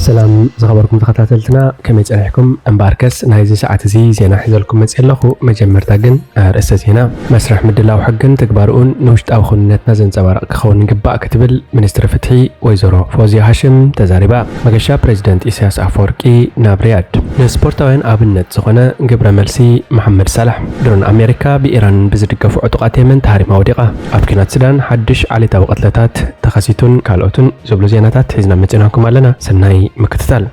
ሰላም ዝኸበርኩም ተኸታተልትና፣ ከመይ ጸኒሕኩም? እምበኣርከስ ናይዚ ሰዓት እዚ ዜና ሒዘልኩም መጽእ ኣለኹ። መጀመርታ ግን ኣርእስተ ዜና። መስርሕ ምድላው ሕግን ትግባርኡን ንውሽጣዊ ክውንነትና ዘንጸባርቕ ክኸውን ይግባእ ክትብል ሚኒስትሪ ፍትሒ ወይዘሮ ፎዝያ ሃሽም ተዛሪባ። መገሻ ፕሬዚደንት ኢሳያስ ኣፈወርቂ ናብ ሪያድ። ንስፖርታውያን ኣብነት ዝኾነ ግብረ መልሲ መሓመድ ሳላሕ። ድሮን ኣሜሪካ ብኢራን ብዝድገፉ ዕጡቓት የመን ተሃሪማ ወዲቓ። ኣብ ኲናት ሱዳን ሓድሽ ዓሌታዊ ቅትለታት ተኸሲቱን ካልኦትን ዝብሉ ዜናታት ሒዝና መጺናኩም ኣለና። ሰናይ ምክትታል።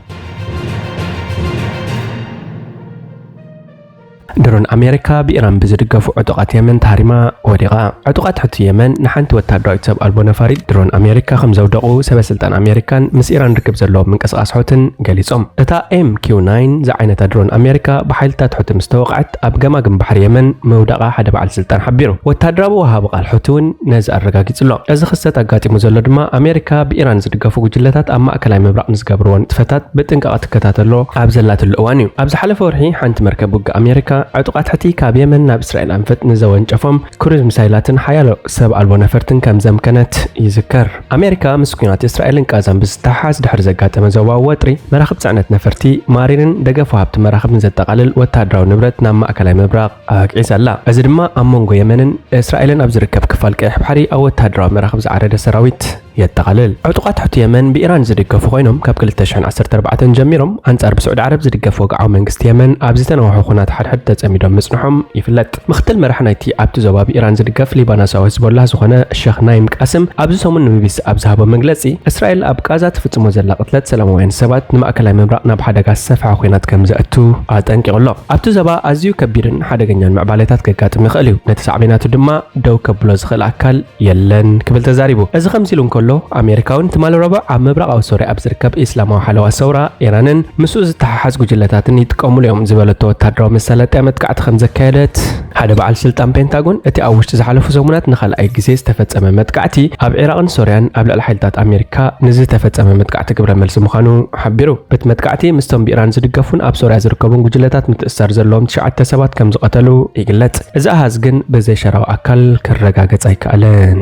ድሮን ኣሜሪካ ብኢራን ብዝድገፉ ዕጡቓት የመን ተሃሪማ ወዲቓ። ዕጡቓት ሕቲ የመን ንሓንቲ ወታደራዊት ሰብ ኣልቦ ነፋሪት ድሮን ኣሜሪካ ከም ዘውደቑ ሰበ ስልጣን ኣሜሪካን ምስ ኢራን ርክብ ዘለዎም ምንቅስቓስ ሑትን ገሊጾም። እታ ኤም ኪው ናይን ዝዓይነታ ድሮን ኣሜሪካ ብሓይልታት ሑቲ ምስ ተወቕዐት ኣብ ገማግም ባሕሪ የመን ምውዳቓ ሓደ በዓል ስልጣን ሓቢሩ። ወታደራዊ ወሃቢ ቃል ሑቲ እውን ነዚ ኣረጋጊጹ ኣሎ። እዚ ክስተት ኣጋጢሙ ዘሎ ድማ ኣሜሪካ ብኢራን ዝድገፉ ጉጅለታት ኣብ ማእከላይ ምብራቕ ንዝገብርዎ ንጥፈታት ብጥንቃቐ ትከታተሎ ኣብ ዘላትሉ እዋን እዩ። ኣብ ዝሓለፈ ወርሒ ሓንቲ መርከብ ውግእ ኣሜሪካ ዕጡቓት ሕቲ ካብ የመን ናብ እስራኤል ኣንፈት ንዘወንጨፎም ክሩዝ ሚሳይላትን ሓያሎ ሰብ ኣልቦ ነፈርትን ከም ዘምከነት ይዝከር። ኣሜሪካ ምስ ኲናት እስራኤልን ቃዛን ብዝተሓሓዝ ድሕሪ ዘጋጠመ ዞባዊ ወጥሪ፣ መራኽብ ጽዕነት ነፈርቲ፣ ማሪንን ደገፍ ወሃብቲ መራኽብን ዘጠቓልል ወታደራዊ ንብረት ናብ ማእከላይ ምብራቕ ኣግዒዛ ኣላ። እዚ ድማ ኣብ መንጎ የመንን እስራኤልን ኣብ ዝርከብ ክፋል ቀይሕ ባሕሪ ኣብ ወታደራዊ መራኽብ ዝዓረደ ሰራዊት የጠቓልል። ዕጡቓት ሕቲ የመን ብኢራን ዝድገፉ ኮይኖም፣ ካብ ክልተ ሽሕን ዓሰርተ ኣርባዕተን ጀሚሮም ኣንጻር ብስዑዲ ዓረብ ዝድገፍ ወግዓዊ መንግስቲ የመን ኣብ ዝተናውሐ ኹናት ሓድሕድ ተጸሚዶም ምጽንሖም ይፍለጥ። ምክትል መራሕ ናይቲ ኣብቲ ዞባ ብኢራን ዝድገፍ ሊባኖሳዊ ህዝቦላህ ዝኾነ ሸኽ ናይም ቃስም ኣብዚ ሰሙን ንቢቢሲ ኣብ ዝሃቦ መግለጺ፣ እስራኤል ኣብ ቃዛ ትፍጽሞ ዘላ ቅትለት ሰላማውያን ሰባት ንማእከላይ ምብራቕ ናብ ሓደጋ ዝሰፍሐ ኹናት ከም ዘእቱ ኣጠንቂቑ ኣሎ። ኣብቲ ዞባ ኣዝዩ ከቢድን ሓደገኛን ምዕባለታት ከጋጥም ይኽእል እዩ፣ ነቲ ሳዕቤናቱ ድማ ደው ከብሎ ዝኽእል ኣካል የለን ክብል ተዛሪቡ። እዚ ከምዚ ኢሉ እንከሎ፣ ኣሜሪካ እውን ትማሊ ረቡዕ ኣብ ምብራቓዊ ሶርያ ኣብ ዝርከብ ኢስላማዊ ሓለዋ ሰውራ ኢራንን ምስኡ ዝተሓሓዝ ጉጅለታትን ይጥቀሙሉ እዮም ዝበለቶ ወታደራዊ መሳለጥያ መጥቃዕቲ ከም ዘካየደት ሓደ በዓል ስልጣን ፔንታጎን፣ እቲ ኣብ ውሽጢ ዝሓለፉ ሰሙናት ንኻልኣይ ግዜ ዝተፈጸመ መጥቃዕቲ ኣብ ዒራቕን ሶርያን ኣብ ልዕሊ ሓይልታት ኣሜሪካ ንዝተፈጸመ መጥቃዕቲ ግብረ መልሲ ምዃኑ ሓቢሩ። በቲ መጥቃዕቲ ምስቶም ብኢራን ዝድገፉን ኣብ ሶርያ ዝርከቡን ጉጅለታት ምትእስሳር ዘለዎም ትሽዓተ ሰባት ከም ዝቐተሉ ይግለጽ። እዚ ኣሃዝ ግን ብዘይ ሸራዊ ኣካል ክረጋገጽ ኣይከኣለን።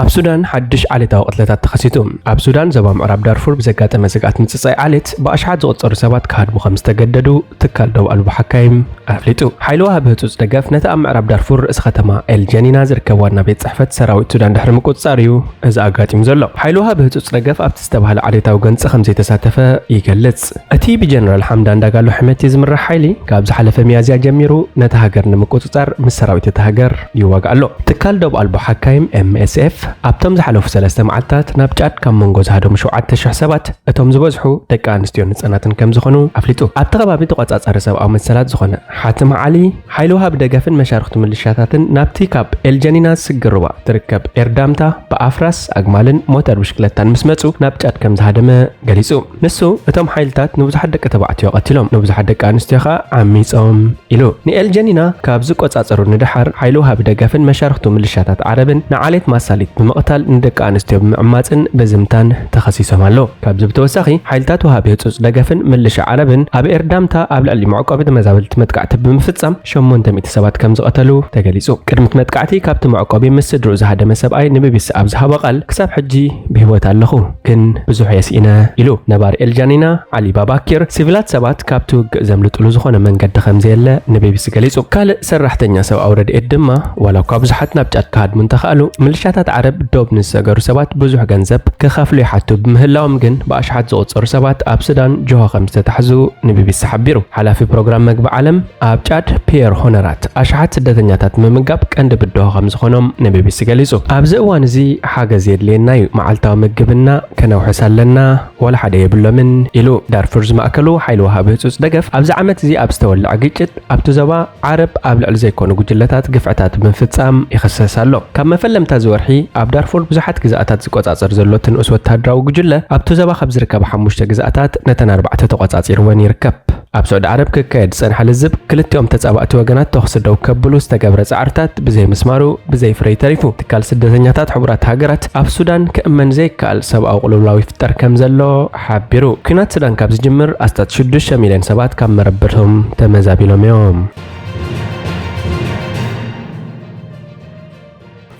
ኣብ ሱዳን ሓድሽ ዓሌታዊ ቅትለታት ተኸሲቱ። ኣብ ሱዳን ዞባ ምዕራብ ዳርፉር ብዘጋጠመ ስግኣት ምጽጻይ ዓሌት ብኣሽሓት ዝቑጸሩ ሰባት ክሃድሙ ከም ዝተገደዱ ትካል ደው ኣልቦ ሓካይም ኣፍሊጡ። ሓይሊ ወሃቢ ህጹጽ ደገፍ ነቲ ኣብ ምዕራብ ዳርፉር ርእሲ ከተማ ኤል ጀኒና ዝርከብ ዋና ቤት ጽሕፈት ሰራዊት ሱዳን ድሕሪ ምቁጽጻር እዩ እዚ ኣጋጢሙ ዘሎ። ሓይሊ ወሃቢ ህጹጽ ደገፍ ኣብቲ ዝተባህለ ዓሌታዊ ገንጺ ከም ዘይተሳተፈ ይገልጽ። እቲ ብጀነራል ሓምዳን ዳጋሎ ሕመቲ ዝምራሕ ሓይሊ ካብ ዝሓለፈ ሚያዝያ ጀሚሩ ነቲ ሃገር ንምቁጽጻር ምስ ሰራዊት እታ ሃገር ይዋጋእ ኣሎ። ትካል ደብ ኣልቦ ሓካይም ኤም ኤስ ኤፍ ኣብቶም ዝሓለፉ ሰለስተ መዓልታት ናብ ጫድ ካብ መንጎ ዝሃደሙ ሸውዓተ ሽሕ ሰባት እቶም ዝበዝሑ ደቂ ኣንስትዮን ህጻናትን ከም ዝኾኑ ኣፍሊጡ። ኣብቲ ከባቢ ተቆጻጻሪ ሰብኣዊ መሰላት ዝኾነ ሓትም ዓሊ፣ ሓይሊ ወሃቢ ደገፍን መሻርኽቲ ምልሻታትን ናብቲ ካብ ኤልጀኒና ዝስግር ሩባ ትርከብ ኤርዳምታ ብኣፍራስ ኣግማልን ሞተር ብሽክለታን ምስ መጹ ናብ ጫድ ከም ዝሃደመ ገሊጹ። ንሱ፣ እቶም ሓይልታት ንብዙሓት ደቂ ተባዕትዮ ቀቲሎም፣ ንብዙሓት ደቂ ኣንስትዮ ኸኣ ዓሚጾም ኢሉ። ንኤልጀኒና ካብ ዝቆጻጸሩ ንደሓር፣ ሓይሊ ወሃቢ ደገፍን መሻርኽቱ ምልሻታት ዓረብን ንዓሌት ማሳሊት ብምቕታል ንደቂ ኣንስትዮ ብምዕማጽን ብዝምታን ተኸሲሶም ኣለዉ። ካብዚ ብተወሳኺ፣ ሓይልታት ወሃቢ ህጹጽ ደገፍን ምልሻ ዓረብን ኣብ ኤርዳምታ ኣብ ልዕሊ መዕቆቢ ተመዛበልቲ መጥቃዕቲ ብምፍጻም ሸሞንተ ሚእቲ ሰባት ከም ዝቐተሉ ተገሊጹ። ቅድሚ እቲ መጥቃዕቲ ካብቲ መዕቆቢ ምስ ስድርኡ ዝሃደመ ሰብኣይ ንቢቢሲ ኣብ ዝሃቦ ቃል፣ ክሳብ ሕጂ ብህይወት ኣለኹ፣ ግን ብዙሕ እየ ስኢነ ኢሉ። ነባሪ ኤልጃኒና ዓሊ ባባኪር፣ ሲቪላት ሰባት ካብቲ ውግእ ዘምልጥሉ ዝኾነ መንገዲ ከም ዘየለ ንቢቢሲ ገሊጹ። ካልእ ሰራሕተኛ ሰብኣዊ ረድኤት ድማ፣ ዋላ እኳ ብዙሓት ናብ ጫድ ክሃድሙ እንተኸኣሉ፣ ምልሻታት ዓረብ ዶብ ንዝሰገሩ ሰባት ብዙሕ ገንዘብ ክኸፍሉ ይሓቱ ብምህላዎም ግን፣ ብኣሽሓት ዝቑጸሩ ሰባት ኣብ ሱዳን ጆሆ ከም ዝተታሕዙ ንቢቢሲ ሓቢሩ። ሓላፊ ፕሮግራም መግቢ ዓለም ኣብ ጫድ ፒየር ሆነራት፣ ኣሽሓት ስደተኛታት ምምጋብ ቀንዲ ብድሆ ከም ዝኾኖም ንቢቢሲ ገሊጹ። ኣብዚ እዋን እዚ ሓገዝ የድልየና እዩ፣ መዓልታዊ ምግብና ከነውሕስ ኣለና፣ ዋላ ሓደ የብሎምን ኢሉ። ዳርፉር ዝማእከሉ ሓይሊ ወሃቢ ህጹጽ ደገፍ ኣብዚ ዓመት እዚ ኣብ ዝተወልዐ ግጭት ኣብቲ ዞባ ዓረብ ኣብ ልዕሊ ዘይኮኑ ጉጅለታት ግፍዕታት ብምፍጻም ይኽሰስ ኣሎ። ካብ መፈለምታ እዚ ወርሒ ኣብ ዳርፉር ብዙሓት ግዝኣታት ዝቆጻጸር ዘሎ እቲ ንኡስ ወተሃደራዊ ጉጅለ ኣብቲ ዞባ ካብ ዝርከባ ሓሙሽተ ግዝኣታት ነተን ኣርባዕተ ተቆጻጺርወን ይርከብ። ኣብ ስዑዲ ዓረብ ክካየድ ዝጸንሐ ልዝብ፣ ክልቲኦም ተጻባእቲ ወገናት ተኹሲ ደው ከብሉ ዝተገብረ ጻዕርታት ብዘይምስማሩ ብዘይፍረ ተሪፉ። ትካል ስደተኛታት ሕቡራት ሃገራት ኣብ ሱዳን ክእመን ዘይከኣል ሰብኣዊ ቅልውላው ይፍጠር ከም ዘሎ ሓቢሩ። ኲናት ሱዳን ካብ ዝጅምር ኣስታት ሽዱሽተ ሚልዮን ሰባት ካብ መረበቶም ተመዛቢሎም እዮም።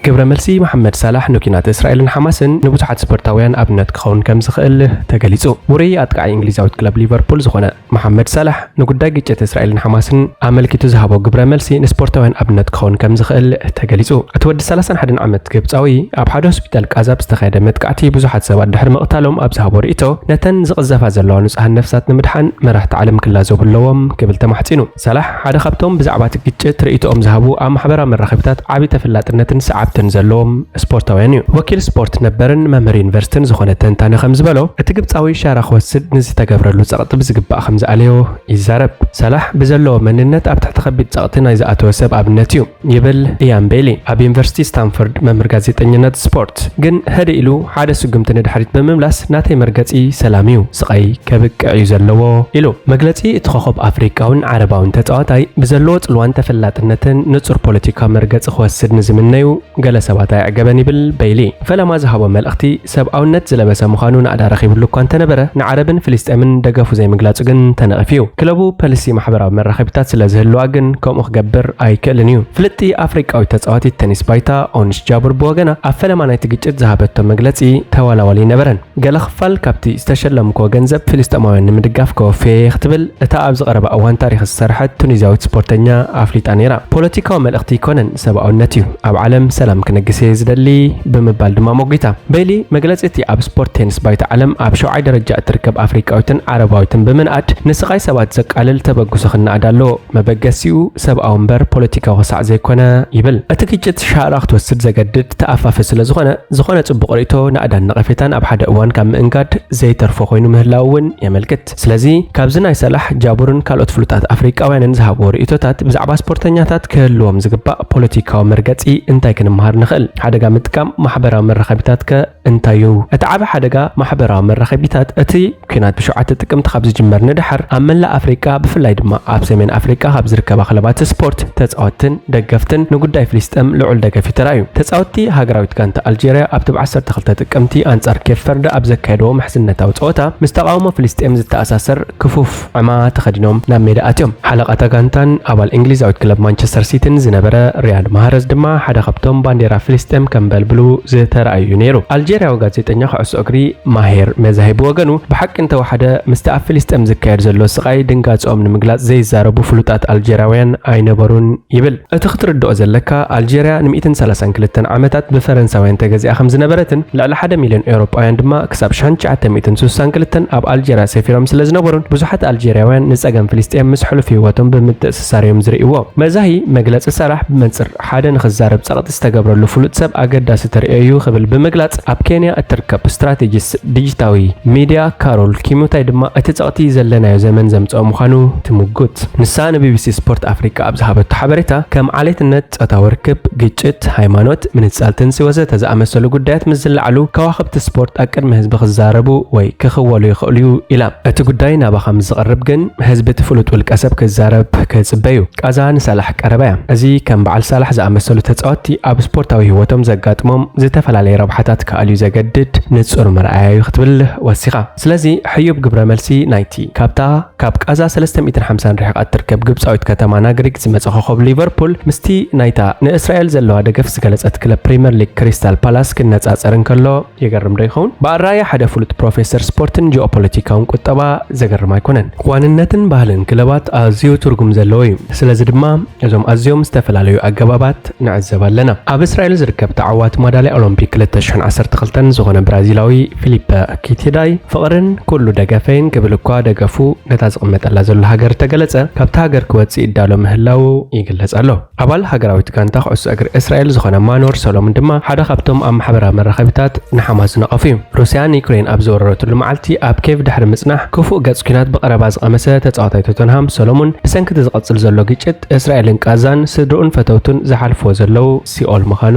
ግብረ መልሲ መሓመድ ሳላሕ ንኲናት እስራኤልን ሓማስን ንብዙሓት ስፖርታውያን ኣብነት ክኸውን ከም ዝኽእል ተገሊጹ። ውሩይ ኣጥቃዒ እንግሊዛዊት ክለብ ሊቨርፑል ዝኾነ መሓመድ ሳላሕ ንጉዳይ ግጭት እስራኤልን ሓማስን ኣመልኪቱ ዝሃቦ ግብረ መልሲ ንስፖርታውያን ኣብነት ክኸውን ከም ዝኽእል ተገሊጹ። እቲ ወዲ ሰላሳን ሓደን ዓመት ግብጻዊ ኣብ ሓደ ሆስፒታል ቃዛ ብዝተኻየደ መጥቃዕቲ ብዙሓት ሰባት ድሕሪ ምቕታሎም ኣብ ዝሃቦ ርእይቶ፣ ነተን ዝቕዘፋ ዘለዋ ንጹሃን ነፍሳት ንምድሓን መራሕቲ ዓለም ክላዘቡ ኣለዎም ክብል ተማሕጺኑ። ሳላሕ ሓደ ካብቶም ብዛዕባ እቲ ግጭት ርእይቶኦም ዝሃቡ ኣብ ማሕበራዊ መራኸቢታት ዓቢ ተፈላጥነትን ሰዓብትን ዘለዎም ስፖርታውያን እዩ። ወኪል ስፖርት ነበርን መምህር ዩኒቨርሲቲን ዝኾነ ተንታኒ ከም ዝበሎ፣ እቲ ግብጻዊ ሻራ ክወስድ ንዝተገብረሉ ጸቕጢ ብዝግባእ ከም ዝኣለዮ ይዛረብ። ሳላሕ ብዘለዎ መንነት ኣብ ትሕቲ ከቢድ ጸቕጢ ናይ ዝኣተወ ሰብ ኣብነት እዩ ይብል ኢያን ቤሊ፣ ኣብ ዩኒቨርሲቲ ስታንፎርድ መምህር ጋዜጠኝነት ስፖርት። ግን ህድእ ኢሉ ሓደ ስጉምቲ ንድሕሪት ብምምላስ፣ ናተይ መርገጺ ሰላም እዩ፣ ስቓይ ከብቅዕ እዩ ዘለዎ ኢሉ። መግለጺ እቲ ኮኸብ ኣፍሪቃውን ዓረባውን ተጻዋታይ ብዘለዎ ጽልዋን ተፈላጥነትን ንጹር ፖለቲካዊ መርገጺ ክወስድ ንዝምነዩ ገለ ሰባት ኣየዕገበን ይብል ቤይሊ። ፈለማ ዝሃቦ መልእኽቲ ሰብኣውነት ዝለበሰ ምዃኑ ናእዳ ረኺብሉ እኳ እንተነበረ፣ ንዓረብን ፍልስጤምን ደገፉ ዘይምግላጹ ግን ተነቒፉ እዩ። ክለቡ ፖሊሲ ማሕበራዊ መራኸቢታት ስለ ዝህልዋ ግን ከምኡ ክገብር ኣይክእልን እዩ። ፍልጥቲ ኣፍሪቃዊት ተጻዋቲት ተኒስ ባይታ ኦንሽ ጃቡር ብወገና ኣብ ፈለማ ናይቲ ግጭት ዝሃበቶ መግለጺ ተወላዋሊ ኣይነበረን። ገለ ክፋል ካብቲ ዝተሸለምክዎ ገንዘብ ፍልስጤማውያን ንምድጋፍ ከወፍየ እየ ክትብል እታ ኣብዚ ቀረባ እዋን ታሪኽ ዝሰርሐት ቱኒዝያዊት ስፖርተኛ ኣፍሊጣ ነይራ። ፖለቲካዊ መልእኽቲ ኣይኮነን፣ ሰብኣውነት እዩ። ኣብ ዓለም ሰላም ክነግስ እየ ዝደሊ ብምባል ድማ ሞጒታ። ቤይሊ መግለጺ እቲ ኣብ ስፖርት ቴኒስ ባይታ ዓለም ኣብ ሸውዓይ ደረጃ እትርከብ ኣፍሪቃዊትን ዓረባዊትን ብምንኣድ፣ ንስቓይ ሰባት ዘቃልል ተበግሶ ክነኣድ ኣለዎ። መበገሲኡ ሰብኣዊ እምበር ፖለቲካዊ ክሳዕ ዘይኮነ ይብል። እቲ ግጭት ሻራ ክትወስድ ዘገድድ ተኣፋፊ ስለ ዝኾነ፣ ዝኾነ ጽቡቕ ርእይቶ፣ ናእዳን ነቐፌታን ኣብ ሓደ እዋን ካብ ምእንጋድ ዘይተርፎ ኮይኑ ምህላው እውን የመልክት። ስለዚ ካብዚ ናይ ሰላሕ፣ ጃቡርን ካልኦት ፍሉጣት ኣፍሪቃውያንን ዝሃብዎ ርእይቶታት ብዛዕባ ስፖርተኛታት ክህልዎም ዝግባእ ፖለቲካዊ መርገጺ እንታይ ክንመሃር ንኽእል? ሓደጋ ምጥቃም ማሕበራዊ መራኸቢታት ከ እንታይ እዩ? እቲ ዓቢ ሓደጋ ማሕበራዊ መራኸቢታት፣ እቲ ኲናት ብሸውዓተ ጥቅምቲ ካብ ዝጅመር ንደሓር ኣብ መላእ ኣፍሪቃ፣ ብፍላይ ድማ ኣብ ሰሜን ኣፍሪቃ ካብ ዝርከባ ክለባት ስፖርት፣ ተጻወትትን ደገፍትን ንጉዳይ ፍልስጤም ልዑል ደገፍ እዩ ተራእዩ። ተጻወትቲ ሃገራዊት ጋንታ ኣልጀርያ ኣብቲ ብ ዓሰርተ ክልተ ጥቅምቲ ኣንጻር ኬፕ ቨርደ ኣብ ዘካየድዎ ምሕዝነታዊ ጸወታ፣ ምስ ተቓውሞ ፍልስጤም ዝተኣሳሰር ክፉፍ ዕማ ተኸዲኖም ናብ ሜዳ ኣትዮም። ሓለቓ እታ ጋንታን ኣባል እንግሊዛዊት ክለብ ማንቸስተር ሲቲን ዝነበረ ሪያድ ማህረዝ ድማ ሓደ ካብቶም ባንዴራ ፍልስጤም ከንበልብሉ ዝተራእዩ እዩ ነይሩ። ኣልጀርያዊ ጋዜጠኛ ኩዕሶ እግሪ ማሄር መዛሂ ብወገኑ፣ ብሓቂ እንተወሓደ ምስቲ ኣብ ፍልስጤም ዝካየድ ዘሎ ስቓይ ድንጋጽኦም ንምግላጽ ዘይዛረቡ ፍሉጣት ኣልጀርያውያን ኣይነበሩን ይብል። እቲ ክትርድኦ ዘለካ፣ ኣልጀርያ ን ሚእትን ሰላሳን ክልተን ዓመታት ብፈረንሳውያን ተገዚኣ ከም ዝነበረትን ልዕሊ ሓደ ሚልዮን ኤውሮጳውያን ድማ ክሳብ ሽሕን ትሽዓተ ሚእትን ስሳን ክልተን ኣብ ኣልጀርያ ሰፊሮም ስለ ዝነበሩን ብዙሓት ኣልጀርያውያን ንጸገም ፍልስጤም ምስ ሕሉፍ ህይወቶም ብምትእስሳር እዮም ዝርእይዎ። መዛሂ መግለጺ ሳላሕ ብመንጽር ሓደ ንኽዛረብ ጸቕጢ ዝተገብረሉ ፍሉጥ ሰብ ኣገዳሲ ተርእዮ እዩ ክብል ብምግላጽ፣ ኣብ ኬንያ እትርከብ ስትራቴጂስት ዲጂታዊ ሚድያ ካሮል ኪሙታይ ድማ እቲ ጸቕጢ ዘለናዮ ዘመን ዘምጽኦ ምዃኑ ትምጉት። ንሳ ንቢቢሲ ስፖርት ኣፍሪቃ ኣብ ዝሃበቶ ሓበሬታ፣ ከም ዓሌትነት፣ ጾታዊ ርክብ፣ ግጭት፣ ሃይማኖት፣ ምንጻል ጥንሲ ወዘተ ዝኣመሰሉ ጉዳያት ምስ ዝለዓሉ፣ ከዋኽብቲ ስፖርት ኣብ ቅድሚ ህዝቢ ክዛረቡ ወይ ክኽወሉ ይኽእሉ እዩ ኢላ። እቲ ጉዳይ ናባኻ ምስ ዝቐርብ ግን፣ ህዝቢ እቲ ፍሉጥ ውልቀ ሰብ ክዛረብ ክጽበ እዩ። ቃዛ ንሳላሕ ቀረባ እያ። እዚ ከም በዓል ሳላሕ ዝኣመሰሉ ተጻወትቲ ኣብ ስፖርታዊ ህይወቶም ዘጋጥሞም ዝተፈላለየ ረብሓታት ክኣልዩ ዘገድድ ንጹር መርኣያ እዩ ክትብል ወሲኻ። ስለዚ ሕዩብ ግብረ መልሲ ናይቲ ካብታ ካብ ቃዛ ሰለስተ ሚእትን ሓምሳን ርሒቓ እትርከብ ግብጻዊት ከተማ ናግሪክ ዝመጸ ኮኸብ ሊቨርፑል ምስቲ ናይታ ንእስራኤል ዘለዋ ደገፍ ዝገለጸት ክለብ ፕሪምየር ሊግ ክሪስታል ፓላስ ክነጻጸር እንከሎ የገርም ዶ ይኸውን? ብኣረኣእያ ሓደ ፍሉጥ ፕሮፌሰር ስፖርትን ጂኦፖለቲካውን ቁጠባ ዘገርም ኣይኮነን። ዋንነትን ባህልን ክለባት ኣዝዩ ትርጉም ዘለዎ እዩ። ስለዚ ድማ እዞም ኣዝዮም ዝተፈላለዩ ኣገባባት ንዕዘብ ኣለና። ኣብ እስራኤል ዝርከብ ተዓዋቲ ማዳልያ ኦሎምፒክ ክልተ ሽሕን ዓሰርተ ክልተን ዝኾነ ብራዚላዊ ፊሊፐ ኪቲዳይ፣ ፍቕርን ኩሉ ደገፈይን ክብል እኳ ደገፉ ነታ ዝቕመጠላ ዘሎ ሃገር ተገለጸ፣ ካብታ ሃገር ክወጽእ ይዳሎ ምህላዉ ይግለጽ ኣሎ። ኣባል ሃገራዊት ጋንታ ኩዕሶ እግሪ እስራኤል ዝኾነ ማኖር ሰሎምን ድማ ሓደ ካብቶም ኣብ ማሕበራዊ መራኸቢታት ንሓማስ ዝነቐፉ እዩ። ሩስያ ንዩክሬን ኣብ ዝወረረትሉ መዓልቲ ኣብ ኬቭ ድሕሪ ምጽናሕ፣ ክፉእ ገጽ ኲናት ብቐረባ ዝቐመሰ ተጻዋታይ ቶተንሃም ሰሎሙን፣ ብሰንኪ እቲ ዝቐጽል ዘሎ ግጭት፣ እስራኤልን ቃዛን ስድርኡን ፈተውቱን ዝሓልፍዎ ዘለዉ ሲኦል ምዃኑ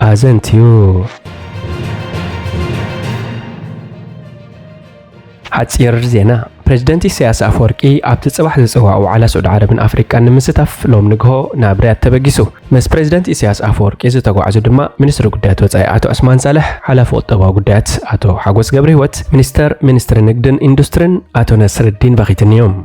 ኣዘንትዩ። ሓጺር ዜና። ፕሬዝደንት ኢሳያስ ኣፈወርቂ ኣብቲ ጽባሕ ዝጽዋዕ ዋዕላ ስዑዲ ዓረብን ኣፍሪቃን ንምስታፍ ሎም ንግሆ ናብ ሪያድ ተበጊሱ። ምስ ፕሬዝደንት ኢሳያስ ኣፈወርቂ ዝተጓዕዙ ድማ ሚኒስትሪ ጉዳያት ወጻኢ ኣቶ ዑስማን ሳልሕ፣ ሓላፊ ቁጠባዊ ጉዳያት ኣቶ ሓጎስ ገብረህይወት፣ ሚኒስተር ሚኒስትሪ ንግድን ኢንዱስትሪን ኣቶ ነስረዲን በኺትን እዮም።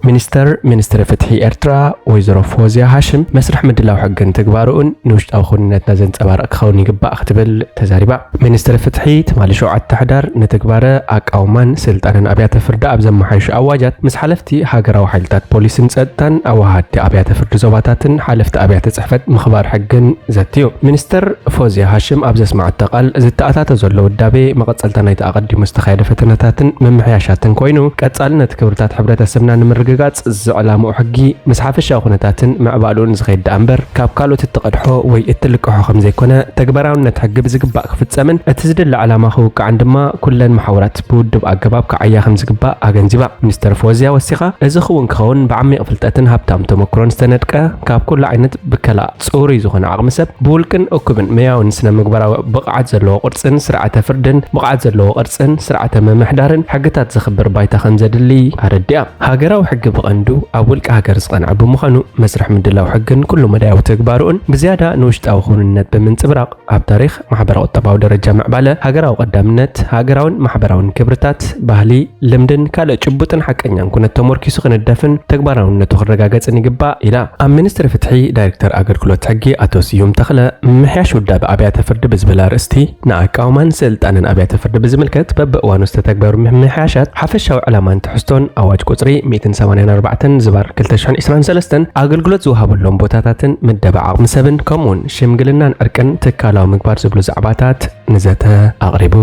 ሚኒስተር ሚኒስትሪ ፍትሒ ኤርትራ ወይዘሮ ፎዝያ ሃሽም መስርሕ ምድላው ሕግን ትግባርኡን ንውሽጣዊ ክውንነትና ዘንጸባርቕ ክኸውን ይግባእ ክትብል ተዛሪባ። ሚኒስትሪ ፍትሒ ትማሊ ሸውዓተ ሕዳር ንትግባረ ኣቃውማን ስልጣንን ኣብያተ ፍርዲ ኣብ ዘመሓይሹ ኣዋጃት ምስ ሓለፍቲ ሃገራዊ ሓይልታት ፖሊስን ጸጥታን ኣዋሃድቲ ኣብያተ ፍርዲ ዞባታትን ሓለፍቲ ኣብያተ ጽሕፈት ምኽባር ሕግን ዘትዩ። ሚኒስተር ፎዝያ ሃሽም ኣብ ዘስማዓቶ ቃል ዝተኣታተ ዘሎ ውዳቤ መቐጸልታ ናይቲ ኣቐዲሙ ዝተኻየደ ፈተነታትን ምምሕያሻትን ኮይኑ ቀጻልነት ክብርታት ሕብረተሰብና ንምርግጋጽ ዝዕላምኡ ሕጊ ምስ ሓፈሻዊ ኩነታትን ምዕባልኡን ዝኸይድ ደኣ እምበር ካብ ካልኦት እትቐድሖ ወይ እትልቅሖ ከም ዘይኮነ ተግባራውነት ሕጊ ብዝግባእ ክፍጸምን እቲ ዝድለ ዕላማ ክውቃዕን ድማ ኩለን መሓውራት ብውድብ ኣገባብ ክዓያ ከም ዝግባእ ኣገንዚባ። ሚኒስተር ፎዝያ ወሲኻ እዚ ክውን ክኸውን ብዓሚቕ ፍልጠትን ሃብታም ተመክሮን ዝተነድቀ ካብ ኩሉ ዓይነት ብከላ ጽሩይ ዝኾነ ዓቕሚ ሰብ ብውልቅን እኩብን መያውን ስነ ምግባራዊ ብቕዓት ዘለዎ ቅርጽን ስርዓተ ፍርድን ብቕዓት ዘለዎ ቅርጽን ስርዓተ ምምሕዳርን ሕግታት ዘኽብር ባይታ ከም ዘድሊ ኣረዲኣ። ሃገራዊ ሕጊ ብቐንዱ ኣብ ውልቂ ሃገር ዝቐንዐ ብምዃኑ መስርሕ ምድላው ሕግን ኩሉ መዳያዊ ተግባርኡን ብዝያዳ ንውሽጣዊ ክውንነት ብምንጽብራቕ ኣብ ታሪኽ ማሕበረ ቁጠባዊ ደረጃ ምዕባለ ሃገራዊ ቀዳምነት ሃገራውን ማሕበራውን ክብርታት ባህሊ ልምድን ካልእ ጭቡጥን ሓቀኛን ኩነት ተመርኪሱ ክንደፍን ተግባራውነቱ ክረጋገጽን ይግባእ ኢላ። ኣብ ሚኒስትሪ ፍትሒ ዳይሬክተር ኣገልግሎት ሕጊ ኣቶ ስዩም ተኽለ ምምሕያሽ ውዳበ ኣብያተ ፍርዲ ብዝብል ኣርእስቲ ንኣቃውማን ስልጣንን ኣብያተ ፍርዲ ብዝምልከት በብእዋኑ ዝተተግበሩ ምምሕያሻት ሓፈሻዊ ዕላማን ትሕዝቶን ኣዋጅ ቁጽሪ ሚእትን ሰማንያን ኣርባዕተን ዝባር ክልተ ሽሕን ዕስራን ሰለስተን ኣገልግሎት ዝወሃበሎም ቦታታትን ምደባ ዓቕሚ ሰብን ከምኡውን ሽምግልናን ዕርቅን ትካላዊ ምግባር ዝብሉ ዛዕባታት ንዘተ ኣቕሪቡ።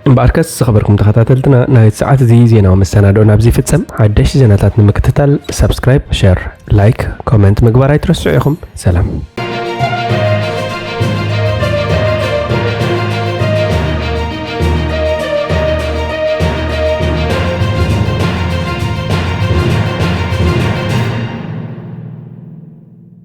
እምበኣርከስ ዝኸበርኩም ተኸታተልትና ናይቲ ሰዓት እዚ ዜናዊ መሰናድኦ ናብዚ ይፍጸም። ሓደሽቲ ዜናታት ንምክትታል ሳብስክራይብ፣ ሸር፣ ላይክ፣ ኮመንት ምግባር ኣይትረስዑ ኢኹም። ሰላም።